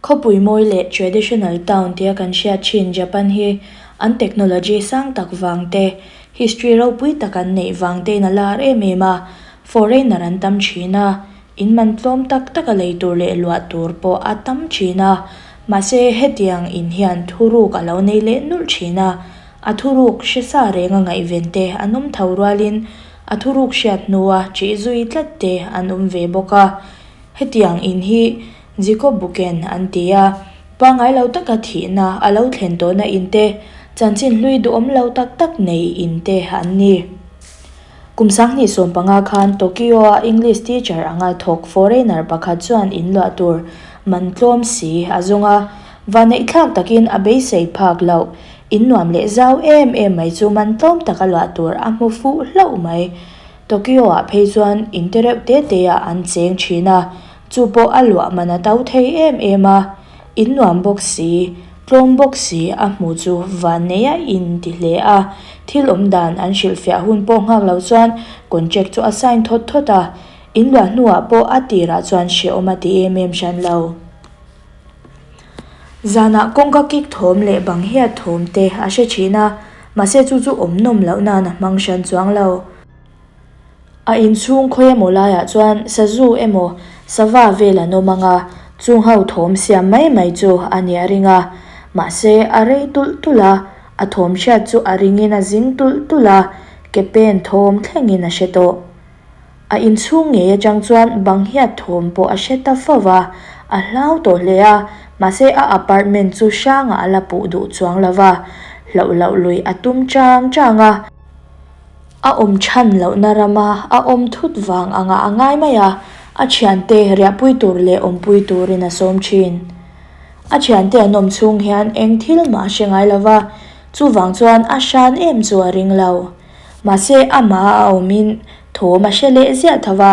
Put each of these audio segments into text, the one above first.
Khawpui mawi leh traditional town tia kan hriat thin Japan hi an technology sang tak vang te, history ropui tak an neih vang tein a lar em em a, foreigner an tam thin a, in man tlawm tak taka lei tur leh luah tur pawh a tam thin a, mahse hetiang in hian thuruk a lo nei leh nulh thin a, a thuruk hre sa renga ngaihven te an awm tho rualin a thuruk hriat hnua ṭih zui tlat te an awm ve bawk a, hetiang in hi Jiko Buken an ti a, pangngai lo taka thihna a lo thlen tawhna in te, chanchin hlui duhawm lo tak tak nei in te an ni. Kum 2015 khan Tokyo-a English teacher anga thawk foreigner pakhat chuan in luah tur man tlawm si a zawng a, vaneihthlak takin a beisei phak loh, in nuam leh zau em em mai chu man tlawm taka luah tur a hmu fuh hlauh mai. Tokyo-ah phei chuan in te reuh te te ah an cheng thin a, Chu pawh a luah man a to thei em em a, in nuam bawk si, tlawm bawk si a hmu chu vannei a in ti hle a, thil awm dan an hrilhfiah hun pawh nghak lo chuan contract chu a sign thawt thawt a, in luah hnuah pawh a tirah chuan hrehawm a ti em em hran lo. Zanah kawngka kik thawm leh bang hiat thawm te a hre thin a, mahse chu chu awm nawm loh nan a hmang hran chuang lo. A inchhung khawi emaw laiah chuan sazu emaw sava vel an awm ang a, chung ho thawm siam mai mai chu a nih a ring a. Mahse, a rei tulh tulh a, a thawm hriat chu a ringin a zing tulh tulh a, ke pen thawm thlengin a hre tawh. A inchhung ngei atang chuan bang hiat thawm pawh a hre ta fo va, a hlau tawh hle a, mahse a apartment chu hrangah a la puh duh chuang lo va, hlauh loh lui a tum chang chang a. A awm chhan lohna rama a awm thut vang angah a ngai mai a, a thiante riahpui tur leh awmpui turin a sawm thin. A thiante an awm chhung hian eng thil mah a hre ngai lo va, chuvang chuan a hran em chu a ring lo. Mahse amah a awmin thawm a hre leh ziah tho va,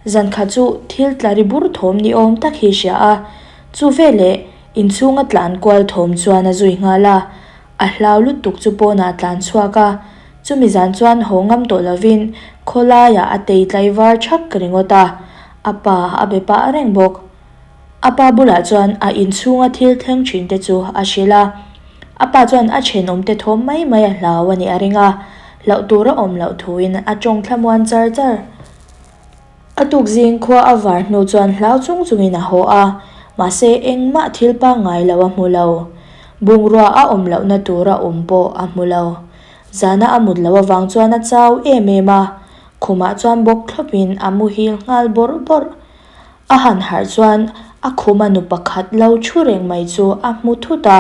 zankhat chu thil tla ri bur thawm ni awm tak hi hria a, chu veleh inchhunga tlan kual thawm chuan a zui nghal a, A hlau lutuk chu pawnah a tlan chhuak a, chumi zan chuan haw ngam tawh lovin khawlaiah a tei tlaivar thak ringawt a, a pa a be pah reng bawk. A pa bulah chuan a inchhunga thil thleng thin te chu a hrilh a, a pa chuan a thenawmte thawm mai mai a hlau a nih a ring a, hlauh tur a awm loh thuin a tawng thlamuan char char. A tuk zing khua a var hnu chuan hlau chung chungin a haw a, mahse engmah thil pangngai lo a hmu lo. Bungrua a awm lohna tur a awm pawh a hmu lo. Zana a mut loh avang chuan a chau em em a, khumah chuan bawk thlawpin a muhil nghal bawrh bawrh. A han harh chuan a khuma nu pakhat lo thu reng mai chu a hmu thut a,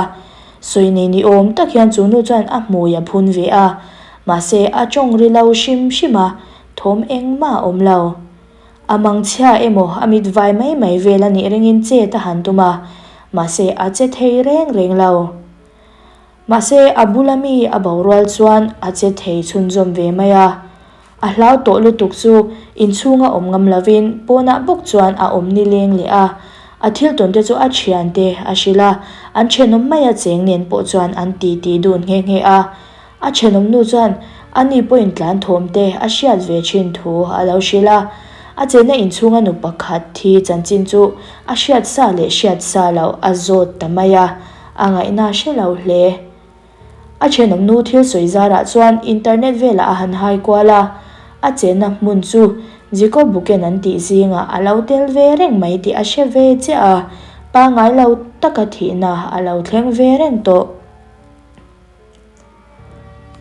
sawi nei ni awm tak hian chu nu chuan a hmui a phun ve a, mahse a tawng ri lo hrim hrim a, Thawm engmah a awm lo. A mangchhia emaw a mit vai mai mai vel a nih ringin chet a han tum a, mahse a che thei reng reng lo. Mahse a bula mi a bo rual chuan a che thei chhunzawm ve mai a. A hlau tawh lutuk chu inchhunga awm ngam lovin pawnah bawk chuan a awm ni leng leh a. A thil tawn te chu a thiante a hrilh a, an thenawm maia cheng nen pawh chuan an titi dun nghe nghe a. A thenawm nu chuan a ni pawhin tlan thawm te a hriat ve thin thu a lo hrilh a. A chenna inchhunga nu pakhat thi chanchin chu a hriat sa leh hriat sa loh a zawt ta mai a, a ngaihna hre lo hle. A thenawm nu thil sawi zarah chuan internet velah a han hai kual a, a chenna hmun chu Jacob Buken an tih zingah a lo tel ve reng mai tih a hre ve chiah a, pangngai lo taka thihna a lo thleng ve reng tawh.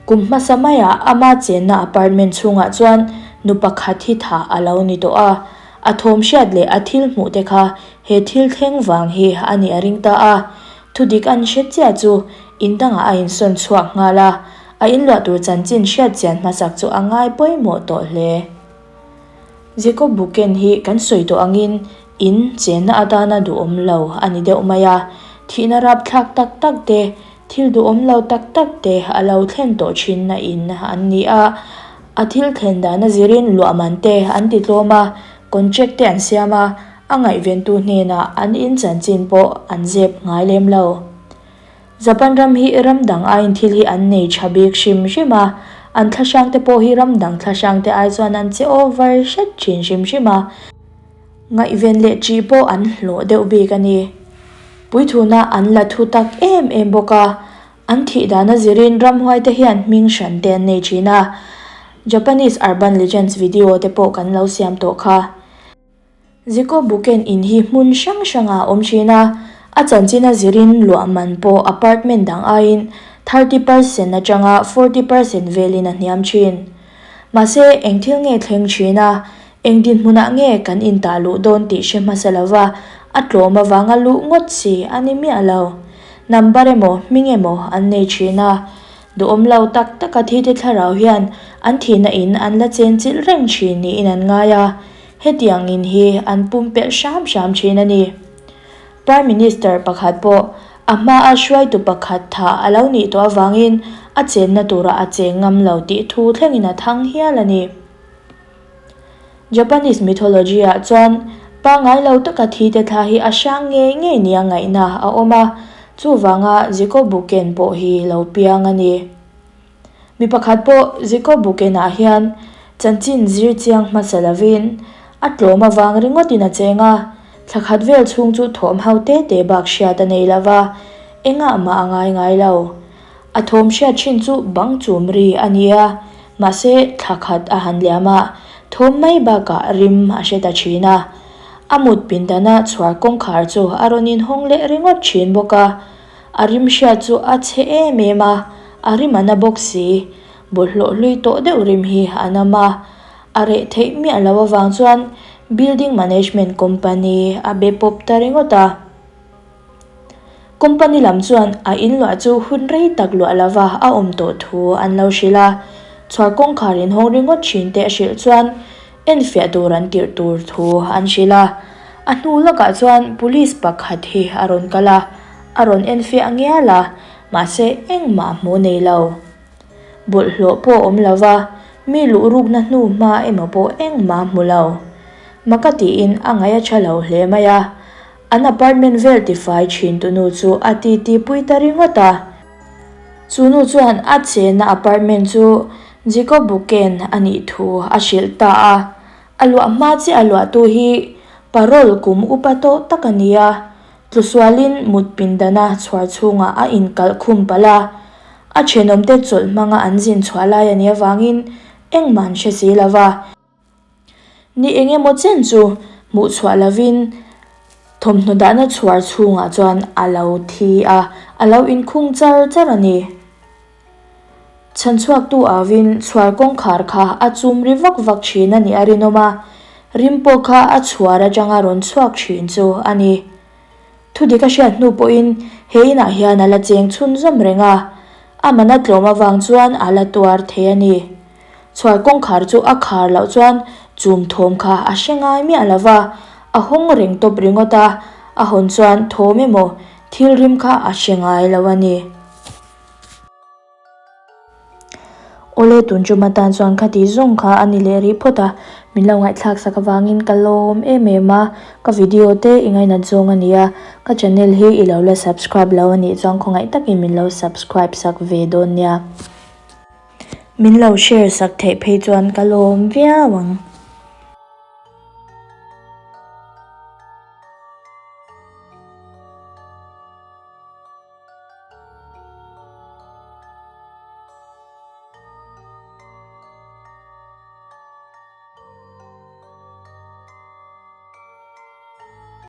Kum hmasa maiah ama chenna apartment chhungah chuan nu pakhat hi thah a lo ni tawh a, a thawm hriat leh a thil hmuh te kha he thil thleng vang hi a nih a ring ta a. Thudik an hre chiah chu in dangah a insawn chhuak nghal a, a inluah tur chanchin hriat chian hmasak chu a ngai pawimawh tawh hle. Jacob Buken hi kan sawi tawh angin in chenna atana duhawm lo a ni deuh mai a, thihna rapthlak tak tak te, thil duhawm lo tak tak te a lo thlen tawh thinna in an ni a. A thil thlen dana zirin luahman te an ti tlawm a, contract te an siam a, a ngaihventu hnenah an in chanchin pawh an zep ngai lem lo. Japan ram hi ram dang aiin thil hi an nei tha bik hrim hrim a, an thlahrang te pawh hi ram dang thlahrang te ai chuan an che over hret thin hrim hrim a, ngaihven leh ṭih pawh an hlawh deuh bik a ni. Puithuna an la thu tak em em bawk a, an thih dan a zirin ramhuai te hian hming hran te an nei thin a, Japanese urban legends video te pawh kan lo siam tawh kha. Ziko Buken in hi hmun hrang hrangah a awm thin a, a chanchin a zirin luah man pawh apartment dang aiin 30% atanga 40% velin a hniam thin. Mahse, eng thil nge thleng thin a, eng dinhmunah nge kan intah luh dawn tih hre hmasa lova a tlawm avanga luh ngawt si a ni miah lo. Number emaw hming emaw an nei thin a, duhawm lo tak taka thite thlarau hian an thihna in an la chenchilh reng thin niin an ngai a, Hetiang in hi an pumpelh hram hram thin a ni. Prime Minister pakhat pawh a hmaa hruaitu pakhat thah a lo nih tawh avangin a chenna turah a cheng ngam lo tih thu thlengin a thang hial a ni. Japanese mythology ah chuan pangngai lo taka thi te thla hi a hrang ngei ngei nia ngaihna a awm a, chuvanga Jikobuken pawh hi lo piang a ni. Mi pakhat pawh Ziko Bukenah hian chanchin zir chiang hmasa lovin a tlawm avang ringawtin a cheng a, thla khat vel chhung chu thawm hau te te bak hriat a nei lova, engah mah a ngai ngai lo. A thawm hriat thin chu bang chum ri a ni a, mahse thla khat a han liam a, thawm mai bakah rim a hre ta thin a. A mut pindana chhuar kawngkhar chu a rawn inhawng leh ringawt thin bawk a. A rim hriat chu a chhe em em a, a rim a na bawk si. Bawlhhlawh hlui tawh deuh rim hi a nam a, a reh theih miah lo avang chuan building management company a be pawp ta ringawt a. Company lam chuan a inluah chu hun rei tak luah lova a awm tawh thu an lo hrilh a, chhuar kawngkhar inhawng ringawt thin te a hrilh chuan Enfiah tur an tirh tur thu an hrilh a, a hnu lawkah chuan police pakhat hi a rawn kal a, a rawn enfiah ngial a, mahse engmah hmuh nei lo. Bawlhhlawh pawh awm lo va, mi luh rukna hnu hma emaw pawh engmah hmu lo. Maka tiin a ngaih a tha lo hle mai a, an apartment vel tifai thin tunu chu a titi pui ta ringawt a. Chu nu chuan a chenna apartment chu Jacob Buken a nih thu a hrilh ta a, a luah hma chiah a luahtu hi parole kum upa tawh tak a ni a, tlusualin mut pindana chhuar chhungah a inkalh khum palh a, a thenawmte chawlh hmanga an zin chhuah lai a nih avangin engmah an hre si lo va. Ni eng emaw chen chu hmuh chhuah lovin thawmhnaw dahna chhuar chhungah chuan a lo thi a, a lo inkhung char char a ni. Chhanchhuaktu avin chhuar kawngkhar kha a chum ri vak vak thin a nih a rinawm a, rim pawh kha a chhuar atanga rawn chhuak thin chu a ni. Thudik a hriat hnu pawhin he inah hian a la cheng chhunzawm reng a, a man a tlawm avang chuan a la tuar thei a ni. Chhuar kawngkhar chu a khar loh chuan chum thawm kha a hre ngai miah lo va, a hawng reng tawp ringawt a, a hawn chuan thawm emaw thil rim kha a hre ngai lo a ni. Awle tun tum atan chuan khati zawng kha a ni leh rih phawt a, min lo ngaihthlak sak avangin ka lawm em em a, ka video te i ngainat zawng a ni a, ka channel hi i lo la subscribe lo a nih chuan khawngaih takin min lo subscribe sak ve dawn nia. Min lo share sak theih phei chuan ka lawm viau ang.